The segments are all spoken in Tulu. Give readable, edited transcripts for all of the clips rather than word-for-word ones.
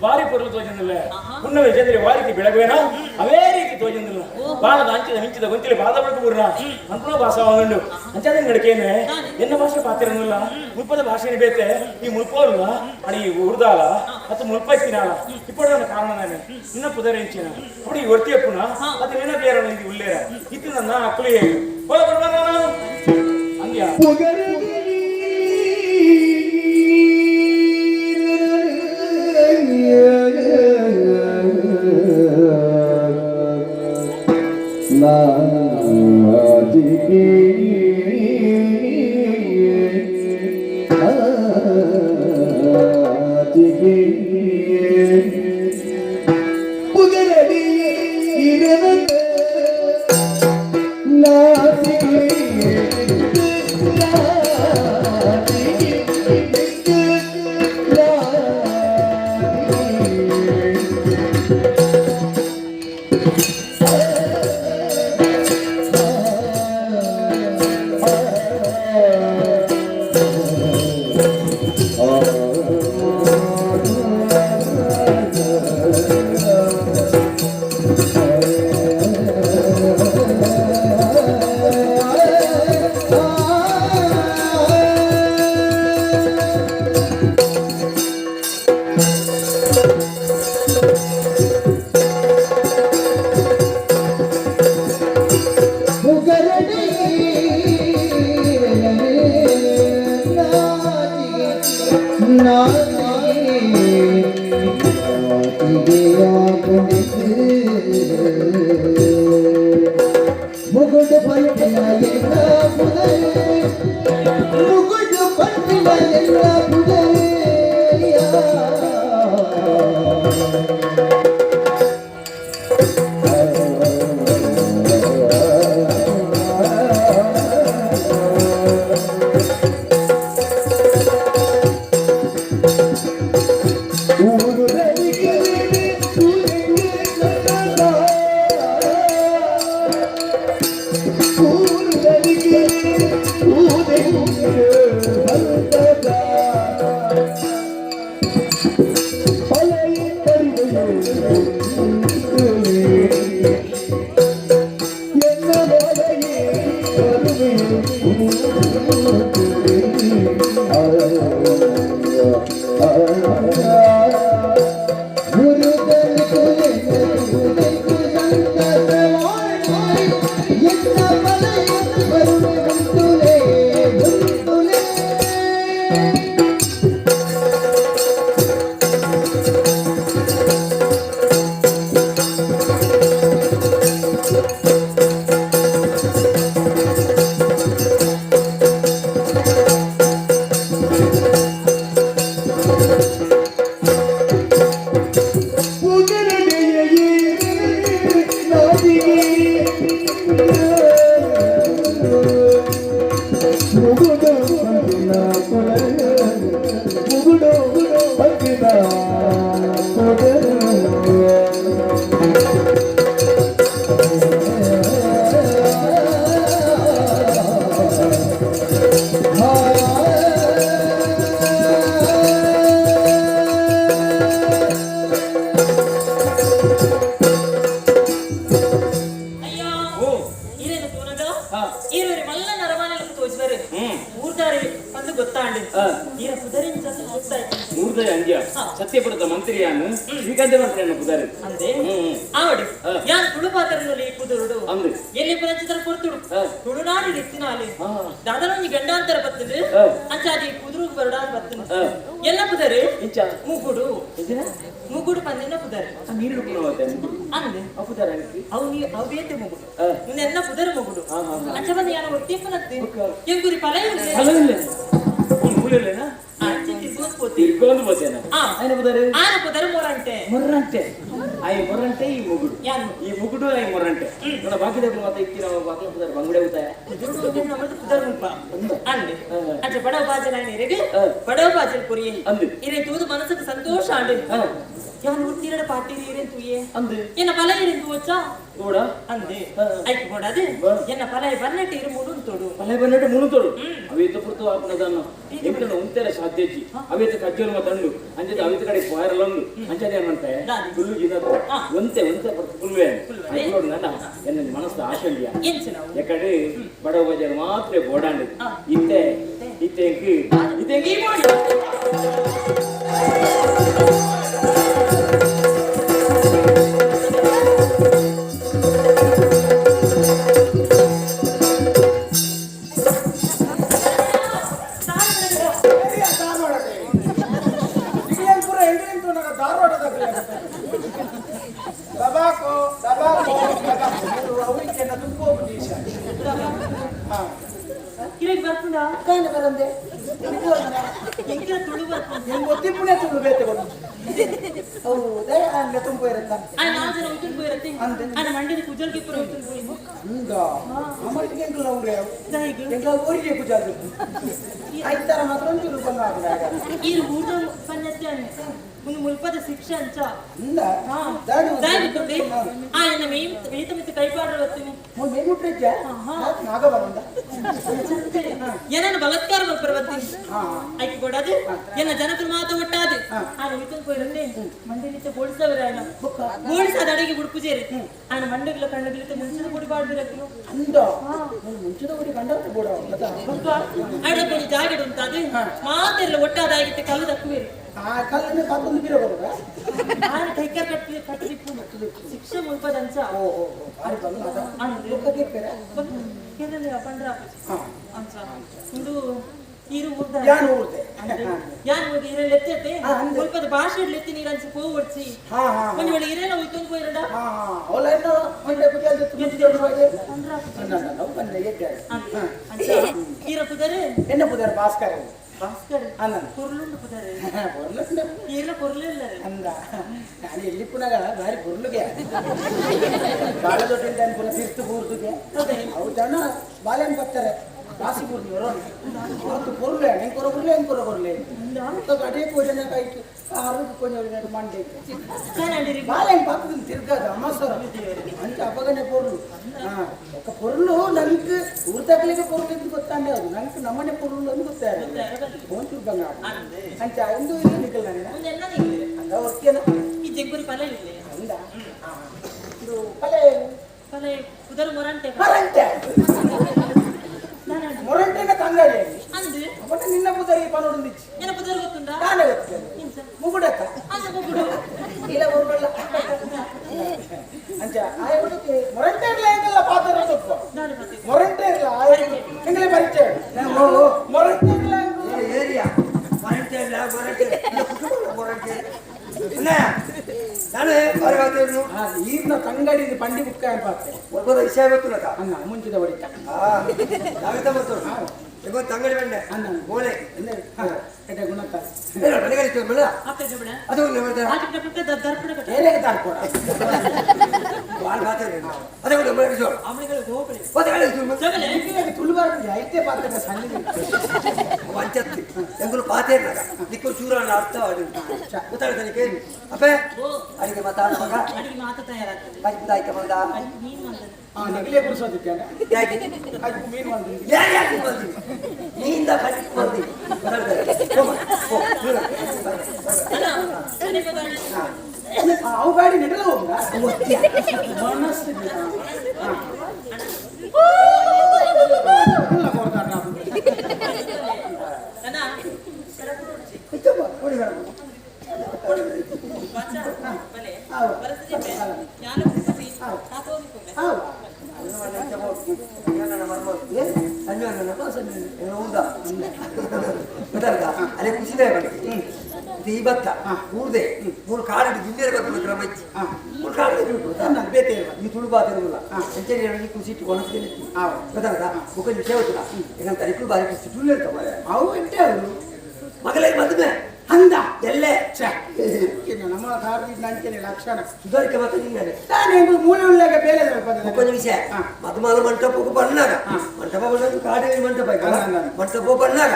ಬಾರಿ ಪೊರ್ಲು ತೋಜಂದಿಲ್ಲ. ಪುಣ್ಣಮೆ ಚಂದ್ರೆ ವಾರಿತಿ ಬೆಳಗುವೇನ ಅವೇ ರೀತಿ ತೋಜಂದಿಲ್ಲ. ಬಾಣದ ಅಂಚಿದ ಮಿಂಚಿದ ಗೊಂತಿಲಿ ಬಾದ ಬಳಕು ಬೂರ್ನ ಅನ್ಪುಣ ಭಾಷಾ ಉಂಡು. ಅಂಚಾದ ನಡಕೇನೆ ಎನ್ನ ಭಾಷೆ ಪಾತಿರನಿಲ್ಲ. ಮುಲ್ಪದ ಭಾಷೆನೇ ಬೇತೆ. ಈ ಮುಲ್ಪೋಲ್ಲ ಅಡಿ ಉರ್ದಾಲ ಮತ್ತು ಮುಲ್ಪ ಇತ್ತಿನಾಳ ಇಪ್ಪಡ ಕಾರಣ ನಾನೇ ನಿನ್ನ ಪುದರ್ ಎಂಚಿನ ಅప్పుడు ಈ ಒರ್ತಿ ಅಪ್ಪುನ ಅದು ನಿನ್ನ ಬೇರೆ ಇದು ಉಳ್ಳೇರ ಇತ್ತು ನನ್ನ ಅಕ್ಕಲಿ ಹೋಲ ಬರ್ಬಾರ ಅಂದ್ಯಾ. ಮುಗುಡು ಪಂಪಿನ ಎಲ್ಲ ಪುದರ್, ಮುಗುಡು ಪಂಪಿನ ಎಲ್ಲ ಪುದರ್. ಊರು ಈರೊರಿ ಮಲ್ಲ ನರಮಾನೆలకు ತೋಜುವರು ಊರ್ದಾರಿ ಅಂದು ಗೊತ್ತಾಂಡು ಈರ ಪುದರಿಂಚ ಗೊತ್ತಾಯ್ತು ಊರ್ದ ಅಂಜ ಸತ್ಯಪುರದ ಮಂತ್ರಿಯಾನು ಶ್ರೀಕಾಂತ ಮಂತ್ರಿಯನ್ನು ಪುದಾರಿ ಅಂದೆ ಆವಡು ಯಾನ್ ತುಳು ಪಾತ್ರದಲ್ಲಿ ಈ ಪುದುರುಡು ಅಂದು ಎಲ್ಲಿ ಪುರಂಚಿತರ ಕೊರ್ತುಡು ತುಳುನಾಡು ಇತ್ತಿನಾಲಿ ದಾದಲೊಂಜಿ ಗಂಡಾಂತರ ಬತ್ತುಂಡು ಅಂಚಾದಿ ಕುದುರುಗ್ ಬರಡಾನ್ ಬತ್ತುಂಡು ಎಲ್ಲ ಪುದರು ಇಂಚ ಮುಗುಡು ಮುಗುಡು ಪಂದಿನ ಪುದರ್ ನೀರು ಅಂದೆ ಪುದಾರ ಅವು ನೀ ಅವು ಬೇತೆ ಮುಗುಡು ಮುನ್ನೆಲ್ಲ ಪುದರ್ ಮುಗುಡು ಅಂಚ ಬಂದು ಯಾನ ಒಟ್ಟಿಪ್ಪನತ್ತೆ ಎಂಗುರಿ ಪಲ ಇಲ್ಲ ಮೂಲೆಲ್ಲೇನಾ ಅಂಚೆ ತಿರ್ಗೊಂದು ಪೋತಿ ತಿರ್ಗೊಂದು పోతేనా ఆయన ಪುದಾರು ಆನ ಪುದರ್ ಮೊರಂಟೆ ಮೊರ್ರಂಟೆ ಆಯ್ ಮೊರ್ರಂಟೆ ಈ ಮುಗುಡು ಯಾನ್ ಈ ಮುಗುಡು ಆಯ್ ಮೊರ್ರಂಟೆ ನನ್ನ ಬಾಕಿದವರು ಮಾತ ಇಕ್ಕಿನ ಬಾಕಿ ಪುದಾರು ಬಂಗುಡೆ ಉತ್ತಾಯ ಕುದುರುಡು ನಮ್ಮದು ಪುದರ್ ಮುಲ್ಪ ಅಂದೆ ಅಂಚೆ ಬಡವ ಬಾಜಲ್ ಆಯ್ನ ಬಡವ ಬಾಜಲ್ ಪುರಿಯೆ ಅಂದು ಇರೆ ತೂದು ಮನಸ್ಸುக்கு ಸಂತೋಷ ಆಂಡು ಯಾನ್ ಉರ್ತಿರಡ ಪಾಟಿರಿ ಇರೇನ್ ತೂಯೆ ಅಂದು ಎನ್ನ ಪಲ ಇರೇನ್ ತೂವಚ್ಚಾ ಗೋಡ ಅಂದೆ ಐಕ್ ಬೋಡಾದು ಎನ್ನ ಪಲ ಬನ್ನಟ್ಟಿ ಇರು ಮುಡುನ್ ತೋಡು ಪಲ ಬನ್ನಟ್ಟಿ ಮುನು ತೋಡು ಅವೇತ ಪುರ್ತು ಆಪುನದನ್ನು ಎಂಕನ ಉಂತೆರ ಸಾಧ್ಯಜ್ಜಿ ಅವೇತ ಕಜ್ಜೋಲು ಮತ್ತಂಡು ಅಂಚೆ ಅವೇತ ಕಡೆ ಪೋಯರಲಂಡು ಅಂಚೆ ಏನ್ಮಂತೆ ತುಲ್ಲು ಜಿನ ಒಂತೆ ಒಂತೆ ಪುರ್ತು ಪುಲ್ವೆ ಐಕ್ಲೋಡು ನನ್ನ ಎನ್ನ ಮನಸ್ಸು ಆಶಲ್ಯ ಎಕಡೆ ಬಡವ ಬಜಾರ್ ಮಾತ್ರ ಬೋಡಾಂಡು ಇತ್ತೆ ಇತ್ತೆ ಎಂಕ್ ಇತ್ತೆ ಎಂಕ್ ಈ ಬೋಡಿ. ತಬಾಕೋ ತಬಾಕೋ ತಬಾಕೋ ಅವಿಕೆನ ತುಂಬೋಪದೇಶ. ಇರೆಗ್ ಬರ್ಪುಂಡ ಕಾನೆ ಬರಂದೆ ಎಂಕ್ಲ ತುಳು ಬರ್ಪುಂಡ ನಿಂಗೆ ಒತ್ತಿಪ್ಪುನೆ ತುಳು ಬೇತೆ ಕೊಡು. ಹೌದೇ ಅಂದೆ ತುಂಬ ಇರುತ್ತ ಆ ನಾಲ್ ಜನ ಉತ್ತುನ್ ಪೋಯಿರತ್ತೆ ಆನ ಮಂಡಿದ ಕುಜಲ್ಗೆ ಪೂರ ಉತ್ತುನ್ ಪೋಯಿ ಅಂದ ಅಮರ್ಟಿಗೆ ಎಂಕುಲ ಉಂಡ್ರೆ ದಾಯಿಗ್ ಎಂಕುಲ ಊರಿಗೆ ಪೂಜಾದು ಐತಾರ ಮಾತ್ರ ಒಂಚೂರು ಬಂದ ಈರು ಊರ್ದ ಪನ್ನತ್ತೆ ಮುನ್ ಮುಲ್ಪದ ಶಿಕ್ಷೆ ಅಂಚ ಅಂದ ದಾಡಿ ದಾಯಿ ಗೊತ್ತುಂಡೆ ಆ ಎನ್ನ ಮೇಯ್ ಮೇಯ್ತ ಮಿತ್ತ ಕೈ ಪಾಡ್ರ ಬತ್ತೀನಿ ಮೇನ್ ಮುಟ್ರಿಜ್ಜ ನಾಗ ಬರಂದ ಏನನ್ನ ಬಲಾತ್ಕಾರ ಮಲ್ಪರ ಬತ್ತೀನಿ ಐಕ್ ಕೊಡದು ಎನ್ನ ಜನಕರು ಮಾತ ಒಟ್ಟಾದು ಆನ ಉತ್ತುನ್ ಪೋಯಿರಂದೆ ಮಂಡಿನಿತ್ತ ಬೋಳಿಸವರ ಆಯನ ಬೋಳಿಸಾದ ಅಡಿಗೆ ಬುಡ್ಪುಜೇರಿ ಆನ ಮಂಡಗಿಲ ಕಣ್ಣಗಿಲಿತ್ತ ಮುಂಚದ ಗುಡಿ ಬಾಡ್ಬಿರಕ್ಲು ಅಂದ ಮುಂಚದ ಗುಡಿ ಕಂಡ ಬೋಡ ಅಡ ಕೊಂಚ ಜಾಗೆಡ್ ಉಂಟಾದು ಮಾತೆಲ್ಲ ಒಟ್ಟಾದಾಗಿತ್ತೆ ಕಲ್ಲು ದಕ್ಕುವೇರು ಆ ಕಲ್ಲನ್ನು ಕತ್ತೊಂದು ಬೀರ ಬರುದ ಆನ ಕೈಕಾರ್ ಕಟ್ಟಿ ಕಟ್ಟಿದಿಪ್ಪು ಶಿಕ್ಷೆ ಮುಲ್ಪದಂಚ ಓ ಓ ಓ ಬಾರಿ ಬಂದ ಅಂದು ಬೊಕ್ಕ ಕೇಪೆರ ಕೇರಳ ಪಂಡ್ರ ಅಂಚ ಉಂದು ಈರು ಊರ್ದ ಯಾನ್ ಊರ್ದೆ ಯಾನ್ ಊರ್ದ ಇರೆ ಲೆತ್ತತೆ ಮುಲ್ಪದ ಭಾಷೆ ಲೆತ್ತಿ ನೀರಂಚ ಪೋವಡ್ಚಿ ಹಾ ಹಾ ಒಂಜಿ ವೇಳೆ ಇರೆಲ್ಲ ಉಯ್ತೊಂದು ಪೋಯಿರಡ ಹಾ ಹಾ ಅವಳ ಏನೋ ಮಂಡೆ ಪೂಜೆ ಮುಂಚೆ ನಾವು ಬಂದೆ ಎಡ್ಡೆ ಅಂಚ ಈರ ಪುದರೆ ಎನ್ನ ಪುದರ್ ಭಾಸ್ಕರ ಭಾಸ್ಕರ್ ಅನ್ನ ಪೊರ್ಲುಂಡು ಪುದರೆ ಪೊರ್ಲುಂಡು ಈರ್ಲ ಪೊರ್ಲಿಲ್ಲ ಅಂದ ನಾನು ಎಲ್ಲಿ ಪುನಗ ಬಾರಿ ಪೊರ್ಲುಗೆ ಬಾಳ ದೊಡ್ಡ ಪುನಃ ತೀರ್ಥ ಪೂರ್ದುಗೆ ಅವು ಜನ ಬಾಳೆಹಣ್ಣು ಬರ್ತಾರೆ ಕಾಸಿ ಪೂರ್ತಿ ಬರೋಣ ಅವತ್ತು ಪೊರ್ಲೆ ಹೆಂಗೆ ಕೊರ ಕೊರ್ಲೆ ಹೆಂಗೆ ಕೊರ ಕೊರ್ಲೆ ಕಡೆ ಪೂಜನೆ ಕಾಯ್ತು ಆರು ಕೊಂಚ ಮಂಡೆ ಬಾಳೆಹಣ್ಣು ಪಾಕದ ತಿರ್ಗಾದ ಅಮಾಸರ ಅಂಚ ಅಪಗನೆ ಪೊರ್ಲು ಹಾ ఒక పొరులు ನನಗೆ ಊರ್ದಾಗಲಿಗೆ ಪೊರ್ಲು ಅಂತ ಗೊತ್ತಾಂಡೆ ಅದು ನನಗೆ ನಮ್ಮನೆ ಪೊರ್ಲು ಅಂತ ಗೊತ್ತಾರೆ ಫೋನ್ ಬಂಗ ಅಂಚ ಇಂದು ಇಲ್ಲ ನಿಕಲ್ ನಾನು ಅಂದ ಒರ್ಕೇನ ಈ ಜಂಗುರಿ ಪಲ ಇಲ್ಲ ಅಂದ ಇದು ಪಲೆ ಪಲ ಕುದರ ಮೊರಂಟೆ ಮೊರಂಟೆ ಮೊರಂಟೆನ ತಂಗಡಿ ಅಂದು ಅವನ ನಿನ್ನ ಪುದರಿ ಪನೊಡೊಂದಿಚ್ಚಿ ನಿನ್ನ ಪುದರ್ ಗೊತ್ತುಂಡಾ ನಾನೇ ಗೊತ್ತೇನೆ ಮುಗುಡಕ್ಕ ಅಂದ ಮುಗುಡು ಇಲ್ಲ ಬರುವಲ್ಲ ಅಂಚ ಆಯ ಮೊರಂಟೆ ಇರಲ್ಲ ಎಂಗೆಲ್ಲ ಪಾತ್ರ ಗೊತ್ತು ಮೊರಂಟೆ ಇರಲ್ಲ ಆಯ ಎಂಗಲೇ ಪರಿಚಯ ಮೊರಂಟೆ ಇರಲ್ಲ ಏರಿಯಾ ಮೊರಂಟೆ ಇಲ್ಲ ಮೊರಂಟೆ ಮೊರಂಟೆ ನಾನು ಹೊರಗಾತಿರ್ನು ಈರ್ನ ತಂಗಡಿ ಪಂಡಿ ಬುಕ್ಕ ಪಾತ್ರೆ ಒಬ್ಬರ ವಿಷಯ ಗೊತ್ತಿಲ್ಲ ಅನ್ನ ಮುಂಚಿದ ಹೊಡಿತ ನಾವಿತ ಬರ್ತು ಇವಾಗ ತಂಗಡಿ ಬಂಡೆ ಅನ್ನ ಬೋಲೆ ಎಟ ಗುಣಕ್ಕ ಅದು ಏರಿಯಾಗೆ ತಾರ್ಕೊಡ ತುಳುಬಾರ್ದು ಐತೆ ಪಾತ್ರೆ ಸಣ್ಣ ಎಂಗುಲು ಪಾತೇರ್ನಾಗ ನಿಕ್ಕು ಚೂರಾಣ ಅರ್ಥ ಗೊತ್ತಾಗ್ತಾನೆ ಅಪ್ಪೆ ಅಡಿಗೆ ಮಾತಾಡುವಾಗ ಅಡಿಗೆ ಮಾತ ತಯಾರಾಗ್ತದೆ ಬಜ್ಜಿದಾಯ್ತ ಬಂದ ಅಡಿಗೆ ಮೀನು ಮಾಡ್ತದೆ ನೆಗಲೇ ಪುರುಸೋದಕ್ಕೆ ಯಾಕೆ ಅದಕ್ಕೆ ಮೀನು ಬಂದು ಯಾರು ಯಾಕೆ ಬಂದಿ ನೀಂದ ಬಜ್ಜಿ ಬಂದಿ ಅವು ಗಾಡಿ ನೆಡಲ ಹೋಗ ಮನಸ್ಸು. ಅಲೆ ಖುಷಿದೇ ಬನ್ನಿ ಈ ಭತ್ತ ಊರ್ದೆ ಮೂರು ಕಾಡು ಜಿಂಜರೆ ಬರ್ಪುನ ಕ್ರಮ ಇಚ್ಚಿ ಮೂರು ಕಾಡು ನಾನು ಬೇತೆ ಇರುವ. ಈ ತುಳು ಬಾತ ಇರುವುದಿಲ್ಲ ಅಂಚನೆ ಈ ಖುಷಿ ಇಟ್ಟು ಒಣಸಿಗೆ ಗೊತ್ತಾಗದ ಬುಕ್ಕ ವಿಷಯ ಗೊತ್ತಿಲ್ಲ ಯಾಕಂದ್ರೆ ತರಿಕುಲು ಬಾರಿ ಖುಷಿ ತುಳು ಹೇಳ್ತಾವ ಅವು ಎಂಟೆ ಅವರು ಮಗಳೇ ಮದುವೆ ಅಂದ ಎಲ್ಲೇ ಛೆ, ಇನ್ನು ನಮ್ಮ ಕಾರಣ ಅಂಚನೆ ಲಕ್ಷಣ ಸುಧಾರಿಕೆ ಮಾತ್ರ ನಿಂಗಾನೆ ತಾನೇ ಮೂಲೆ ಉಳ್ಳಾಗ ಬೇಲೆ ಮುಕ್ಕೊಂದು ವಿಷಯ ಮದುಮಾಲ ಮಂಟಪಕ್ಕೆ ಬಣ್ಣಾಗ ಮಂಟಪ ಬಣ್ಣಾಗ ಕಾಡಿನ ಮಂಟಪ ಐತಲ್ಲ? ಮಂಟಪ ಬಣ್ಣಾಗ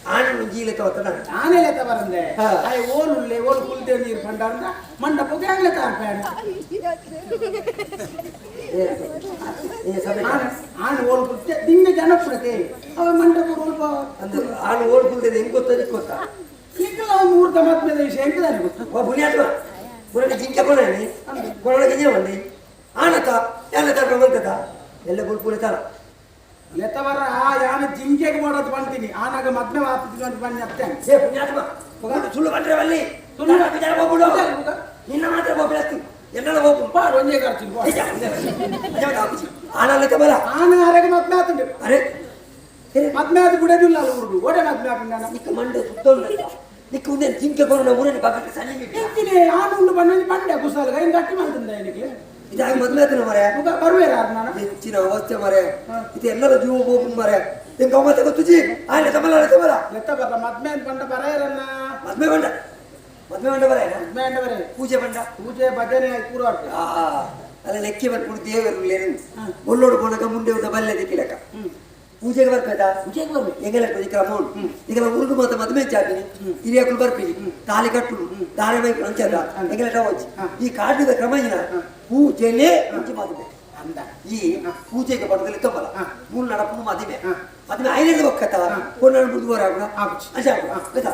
ಆಣ ಜೀಲಕ್ಕೆ ಒತ್ತಡ ಆನೆಲೆ ತವರಂದೆ ಹಾ. ಆಯ್ ಓಲ್ ಉಳ್ಳೆ ಓಲ್ ಕುಲ್ದೆ ನೀರು ಪಂಡಾರ್ನ ಮಂಟಪಕ್ಕೆ ಆಗ್ಲೇ ತಾರ್ಪೇಣ ಸಭೆ ಆನೆ ಓಲ್ ಕುಲ್ತೆ ದಿನ ಜನ ಪುಡತೆ ಅವ ಮಂಟಪ ಓಲ್ಪ ಅಂದ್ರೆ ಆಣ ಓಡ್ ಕುಲ್ದೆ ಹೆಂಗ್ ಗೊತ್ತ ನಿಕ್ ಗೊತ್ತಾ ನಿಕ್ಕಲ್ಲ ಅವ ಮುಹೂರ್ತ ಮತ್ಮೇದ ವಿಷಯ ಹೆಂಗ್ ತಾನೆ ಗೊತ್ತು ಓ ಬುನಿಯಾಟ ಪುರಾಣ ಜಿಂಕೆ ಕೊಡಣಿ ಕೊಡಣ ಗಿಂಜೆ ಬಂದಿ ಆನತ ಎಲ್ಲ ತರ್ಕ ಬಂತದ ಎಲ್ಲ ಬುಲ್ಪುಲೆ ತರ ಲೆತ್ತವರ ಆ ಯಾನ ಜಿಂಕೆಗೆ ಮಾಡೋದು ಬಂತೀನಿ ಆನಾಗ ಮದ್ವೆ ಆತಿದ್ವಿ ಅಂತ ಬನ್ನಿ ಅತ್ತೆ ಏ ಪುಣ್ಯಾತ್ಮ ಸುಳ್ಳು ಬಂದ್ರೆ ಅಲ್ಲಿ ಸುಳ್ಳು ಜನ ಹೋಗ್ಬಿಡು ನಿನ್ನ ಮಾತ್ರ ಹೋಗ್ಬಿಡತ್ತಿ ಎಲ್ಲರ ಹೋಗು ಪಾಡು ಒಂದೇ ಖರ್ಚು ಆನಲ್ಲಕ್ಕೆ ಬಲ ಆನ ಆರಾಗ ಮದ್ವೆ ಆತುಂಡು ಅರೆ ಮದ್ವೆ ಆದ ಬಿಡೋದಿಲ್ಲ ಅಲ್ಲಿ ಹುಡುಗು ಓಡೆ ಮದ್ವೆ ಆಪುಂಡು ನಾನು ನಿಕ್ಕ ಮಂಡೆ ಸುತ್ತೊಂಡ ನಿಕ್ಕ ಉಂದೆ ಜಿಂಕೆ ಕೊರಣ ಊರಿನ ಪಕ್ಕಕ್ಕೆ ಸಣ್ಣ ಎಂಚಿನೆ ಆನು ಉಂಡು ಬಣ್ಣ ಬಂಡೆ ಕುಸಾಲ್ಗ ಹಿಂಗ್ ಗಟ್ಟಿ ಮಾಡ್ತಂದ എനിക്ക് ಇದಾಗ ಮದ್ವೆ ಆತನ ಮರೆ ಮುಗ ಬರುವೇರ ನಾನು ಹೆಚ್ಚಿನ ಅವಸ್ಥೆ ಮರೆ ಇದು ಎಲ್ಲರ ಜೀವ ಹೋಗು ಮರೆ ನಿಂಗೆ ಅವತ್ತೆ ಗೊತ್ತುಜಿ ಆಯ್ಲ ತಮಲ ತಮಲ ಲೆತ್ತ ಬರ್ರ ಮದ್ವೆ ಅಂತ ಬಂಡ ಬರೆಯರನ್ನ ಮದ್ವೆ ಬಂಡ ಮದ್ವೆ ಬಂಡ ಬರ ಮದ್ವೆ ಅಂಡ ಬರೆ ಪೂಜೆ ಬಂಡ ಪೂಜೆ ಭಜನೆ ಪೂರ ಆ ಅಲ್ಲ ಲೆಕ್ಕೆ ಬರ್ಕೊಂಡು ದೇವರು ಲೇನು ಒಳ್ಳೋಡು ಪೋಣಕ ಮುಂಡೆ ಉಂಡ ಬಲ್ಲೆ ದಿಕ್ಕಿಲಕ್ಕ ಪೂಜೆಗೆ ಬರ್ಬೇಕಾ ಪೂಜೆಗೆ ಬರ್ಬೇಕು ಎಂಗೆಲ್ಲ ಕ್ರಮ ಉಂಟು ಈಗ ಊರಿಗೆ ಮಾತ್ರ ಮದುವೆ ಚಾಪಿನಿ ಹಿರಿಯಕುಲು ಬರ್ಪಿನಿ ತಾಲಿ ಕಟ್ಟುನು ದಾರೆ ಮೈ ಅಂಚದ ಎಂಗೆಲ್ಲ ಹೋಚಿ ಈ ಕಾಡಿದ ಕ್ರಮ ಏನ ಪೂಜೆನೇ ಮುಂಚೆ ಮದುವೆ ಅಂದ ಈ ಪೂಜೆಗೆ ಬಡದಲ್ಲಿ ತಪ್ಪಲ್ಲ ಮೂರು ನಡಪು ಮದುವೆ ಮದುವೆ ಐನೈದು ಒಕ್ಕತ್ತ ಪೊನ್ನನ್ನು ಬುಧವಾರ ಆಗುಣ ಆಗುಚಿ. ಅಜ ಗೊತ್ತಾ